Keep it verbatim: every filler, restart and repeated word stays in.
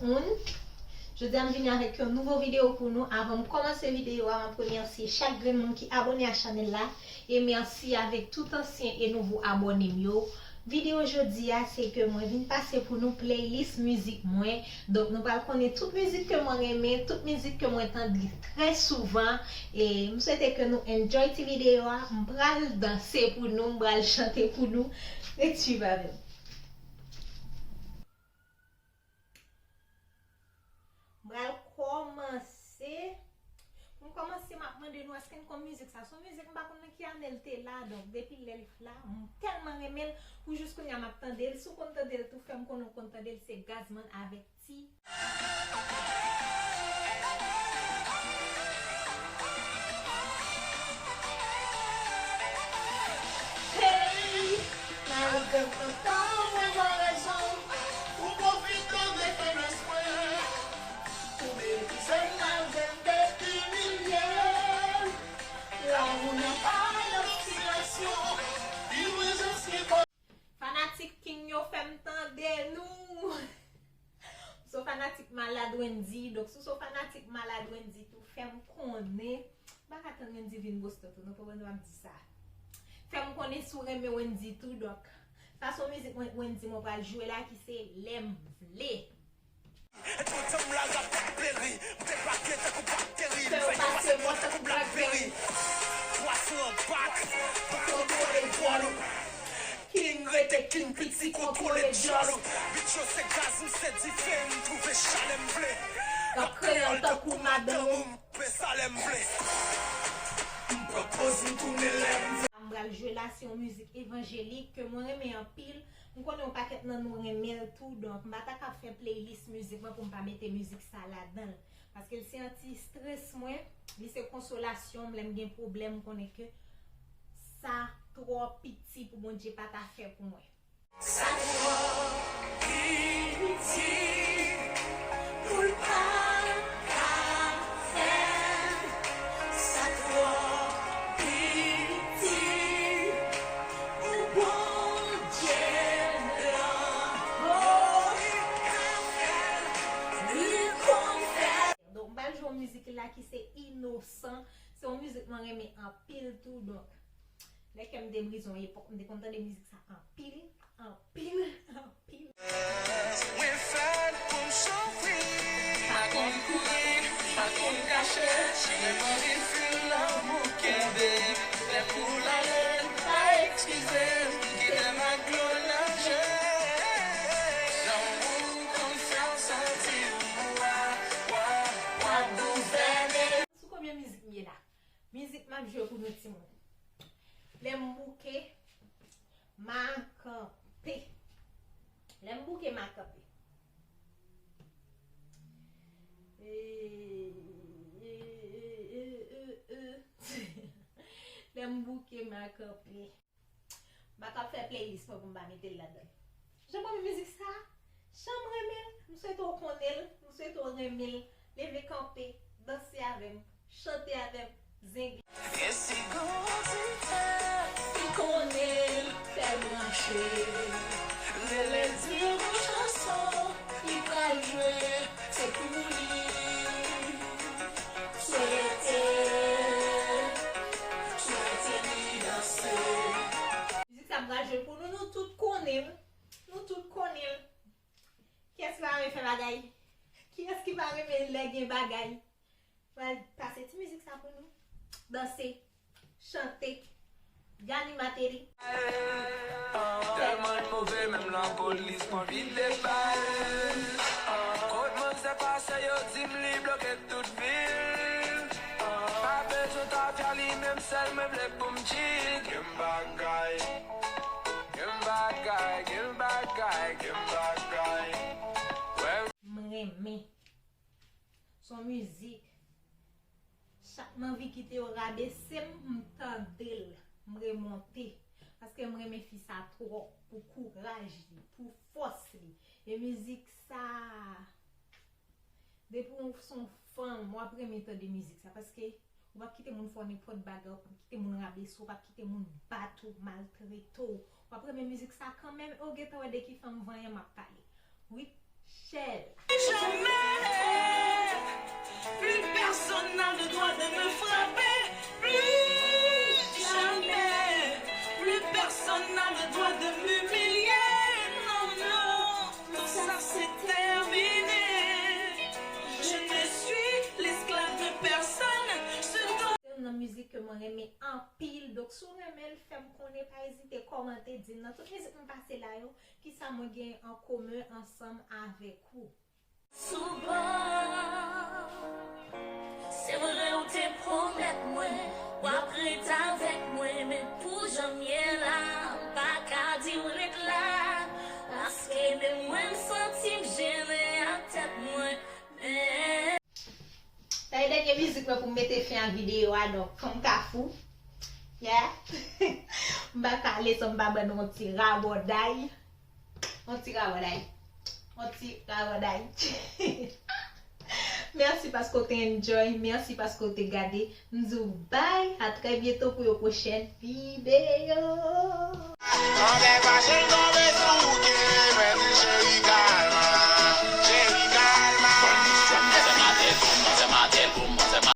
Moun, jodi a m vini avèk yon nouvo videyo pou nou. Avan m kòmanse videyo a, m ap remèsye chak grenn moun ki abòne a chanèl la. E mèsi avèk tout ansyen e nouvo abòne m yo. Videyo jodi a, se ke mwen vin pase pou nou playlist mizik mwen. Donk, nou pral konnen tout mizik ke mwen renmen, tout mizik ke mwen tande trè souvan. E m swete ke nou enjoy ti videyo a. M pral danse pou nou, m pral chante pou nou. Ret swiv avè m. M pral kòmanse. Pou m kòmanse, m ap mande nou, èske n konn mizik sa? Se yon mizik m pa konn nan ki ane l te la, donk depi lè l la, m tèlman renmen l, pou jis kounye a m ap tande l. Si w konn tande l tou, fè m konnen w konn tande l, se Gazman avèk Ti. Hey! Malgre m kontan, mwen gen rezon pou pwofite de feblès mwen. Pou meprize m malgre m te imilye. Lanmou nan pa yon aspirasyon, li rezansye kò. Fanatik King yo, fè m tande nou. M se yon fanatik malad Wendy, donk si w se yon fanatik malad Wendy tou, fè m konnen. M pa ka tann Wendy vin Boston tou, nou konprann m ap di sa. Fè m konnen si w renmen Wendy tou, donk sa se yon mizik Wen-, Wendy mwen pral jwe la ki se Lè m vle. E tout janm la rap t ap peri, m debake tankou bakteri, m fè yo pase mò tankou Blackberry. Twa san bak pou kontwole dwòl ou. King rete king, piti kontwole dyòl ou. Bit yo se gaz, m se dife, m twouve chalè m vle. Rap kreyòl tankou madanm ou, m pe sa lè m vle. M pran poz, m tounen lè m vle. M pral jwe la, se yon mizik evanjelik ke mwen renmen anpil. M konnen yon pakèt nan nou renmen l tou, donk m pa ta ka fè playlist mizik mwen pou m pa mete mizik sa ladan l. Paske l se anti-estrès mwen, li se konsolasyon m lè m gen pwoblèm, m konnen ke sa twò piti pou Bondye pa ta fè pou mwen. Sa twò piti pou l pa ka fè, sa twò piti pou Bondye m lan. Oh, li ka fè l, li konn fè l. Donk, m pral jwe yon mizik la ki se Inosan. Se yon mizik mwen renmen anpil tou. Donk, lè kè m te brize yon epòk, m te konn tande mizik sa anpil, anpil, anpil. Mwen fèt pou m soufri. Pa konn kouri, pa konn kache, si lè m anvi fil lanmou kenbe. Lè pou l ale, pa eskize m, kite m ak dlo nan je. Lanmou konn fè w santi w wa, wa, wa gouvène. Sou konbyen mizik m ye la? Mizik m ap jwe pou nou timoun. Lè m bouke, m a kanpe. Lè m bouke, m a kanpe. E, e, e, e, e, e. Lè m bouke, m a kanpe. M pa ka fè playlist mwen pou m pa mete l ladan l. Jan m renmen mizik sa, jan m renmen l, m swete w konnen l, m swete w renmen l. Leve kanpe, danse avè m, chante avè m, zengle. Gen sigon ti tè, li konnen l fè branche. Rele l di yon bon chanson, li pral jwe, se pou li. Swete, swete li danse. Mizik sa m pral jwe pou nou, nou tout konnen l. Nou tout konnen l. Kiyès ki pa renmen fè bagay? Kiyès ki pa renmen lè gen bagay? Pral pase ti mizik sa pou nou. Danse, chante, Gani Martelly. Tèlman l move, menm lapolis pran vide bal. Kot manzè pase, yo di m li bloke tout vil. Pa bezwen tafya, li menm sèl mwen vle pou m di. Gen bagay, gen bagay, gen bagay, gen bagay. Wè. M renmen. Se yon mizik. Chak m anvi kite yo rabese m, m tande l, m remonte. Paske m renmen fi sa twòp pou kouraj li, pou fòs li. E mizik sa, depi w se yon fanm, w ap renmen tande mizik sa. Paske ou p ap kite moun fè w nenpòt bagay, ou p ap kite moun rabese w, ou p ap kite moun bat ou, maltrete w. W ap renmen mizik sa kanmenm, e w gentan wè de ki fanm vanyan m ap pale. Rutshelle. M konnen, pa ezite kòmante, di m nan tout mizik m pase la yo, kisa mwen gen an komen ansanm avèk ou. Souvan, se vre ou te pwomèt mwen w ap ret avèk mwen, men pou jan m ye la, m pa ka di w ret la, paske menm mwen m santi m jennen ak tèt mwen, men Sa e dènye mizik mwen pou m mete fen a videyo a, donk, Fanm Kafou. Yeah. M pa pale san m pa ban nou yon ti rabòday. Yon ti rabòday. Yon ti rabòday. Mèsi paske w te enjoy, mèsi paske w te gade. M di w bye, a trè byento pou yon pwochèn videyo.